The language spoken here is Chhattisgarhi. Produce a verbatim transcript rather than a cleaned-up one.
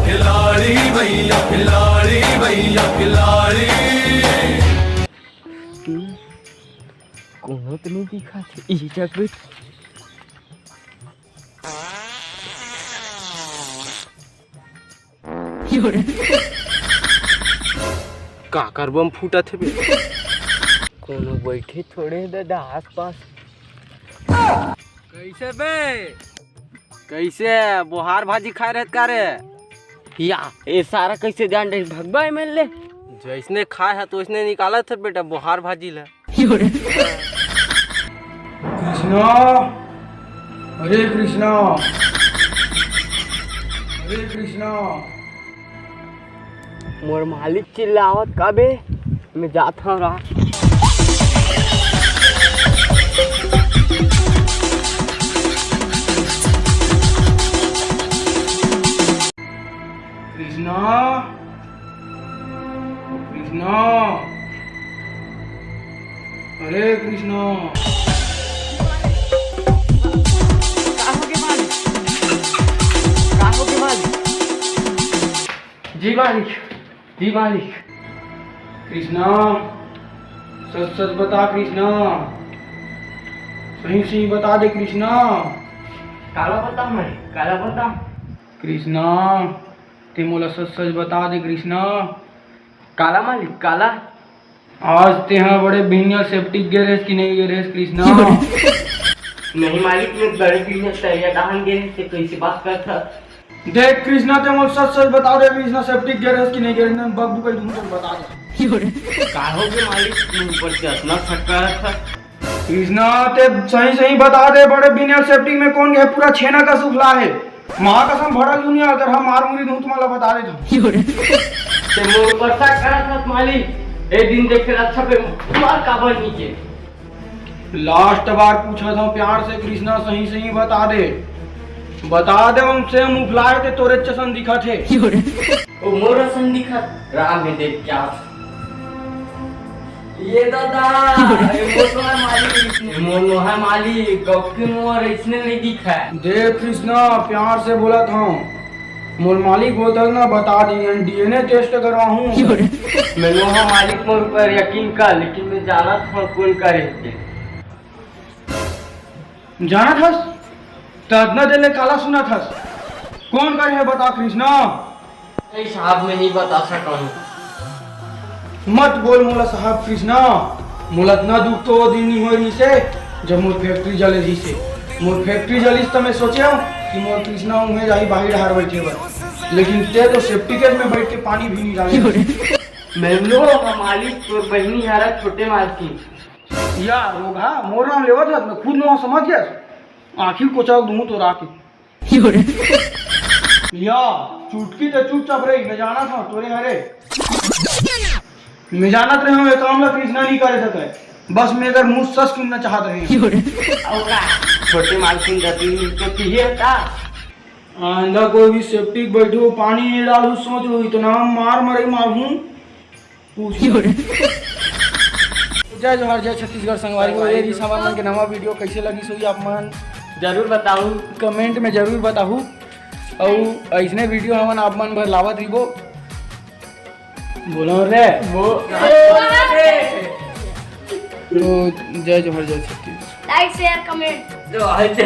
खिलाड़ी भैया, खिलाड़ी भैया, खिलाड़ी। कोनो तो नहीं दिखा थे, इही जगह। काकर बम फूटत हे बे? कोनो बैठे थोड़े हे ददा आसपास। कैसे बे? कैसे बोहार भाजी खाए रहत का रे? या, ए सारा कैसे जान रही भगवा एमएलए? जैसने खाए हे तो वैसने निकालत हे बेटा बोहार भाजी ला। कृष्णा, हरे कृष्णा, हरे कृष्णा। मोर मालिक चिल्लावत का बे? मैं जात हंव रा। कृष्णा, कृष्णा, हरे कृष्णा। का होगे मालिक? का होगे मालिक? जी मालिक, जी मालिक। कृष्णा, सच सच बता कृष्णा, सही सही बता दे कृष्णा। काला बताऊं मैं, काला बताऊं? कृष्णा, ते मोला सच सच बता दे कृष्णा। काला मालिक, काला? आज तेहा बड़े बिहनिया सेप्टिक गे रहेस कि नहीं गे रहेस कृष्णा? नहीं मालिक, मैं बड़े बिहनिया तरिया डहान गे रहेस, ते कैसे बात करत हस? देख कृष्णा, ते मोला सच सच बता दे कृष्णा, सेप्टिक गे रहेस कि नहीं गे रहेस? बकबू कही दूं तो बता दे। का होगे मालिक, तुम ऊपर से अतना शक करत हस? कृष्णा, ते सही सही बता दे, बड़े बिहनिया सेप्टिक में कौन गे? पूरा छेना कस उफलाय हे। माँ कसम भड़क दुनिया, अगर हम मार मुरी दूं तुम्हारा बता दे। ते मोर ऊपर शक करत हस मालिक, ए दिन देखे अच्छा पे मार काबर नहीं के। लास्ट बार पूछत हंव प्यार से कृष्णा, सही सही बता दे, बता दे, हमसे मुफलाए ते तोरे चसन दिखत हे। ओ मोर असन दिखत, राम हे देख क्या। ये दादा, ए मोर नोहय मालिक, ए मोर नोहय मालिक, गौकी मोर इसने नहीं दिखा। देख कृष्णा, प्यार से बोलत हंव, मोर मालिक होतस ना, बता दिहन, डीएनए टेस्ट करवाहूं। मैं नोहा मालिक मोर ऊपर यकीन कर, लेकिन मैं जानत हंव कौन करे हे। जानत हस? त अतना देर ले काला सुनत हस? कौन करे हे बता कृष्णा? नहीं साहब, मैं नहीं बता सकत हंव। मत बोल मोला साहब कृष्णा, मोला अतना दुख तो वो दिन नहीं होय रहिसे, जब मोर फैक्ट्री जले रहिसे। मोर फैक्ट्री जलिस त मैं सोचेंव कि मोर कृष्णा उहें जाही बाहिर डहार बैठे बर, लेकिन ते तो सेप्टिक में बैठ के पानी भी नहीं डाले। मैं नोहा मालिक, तोर बहिनी हरा छोटे मालकिन। या रोगहा, मोर नाम लेवत हस, मैं खुद नोहा समझ गेस। आँखी कोचक दूं तोर आके। या, चुटकी ते चुपचाप रही, मैं जानत हंव तोरे हरे। मैं जानत रहेंव, ये काम ला कृष्णा नहीं करे सकय। बस मैं एकर मुंह सस सुनना चाहत रहेंव। अउ का? छोटे मालकिन गति तो तिहे का? आइंदा कोई भी सेप्टिक बैठहू, पानी नहीं डालहू, सोच लो, इतना मार मरई मारहूं। पूछ लो। जय जोहार, जय छत्तीसगढ़ संगवारी हो। ये रिस हमन मन के नवा वीडियो कैसे लगिस होही आप मन जरूर बताहू। कमेंट में जरूर बताहू। अउ अइसने वीडियो हमन आप मन बर लावत रहिबो। बोलो रे। वो तो जय जोहार, जय छत्तीसगढ़। लाइक, शेयर, कमेंट। जो आज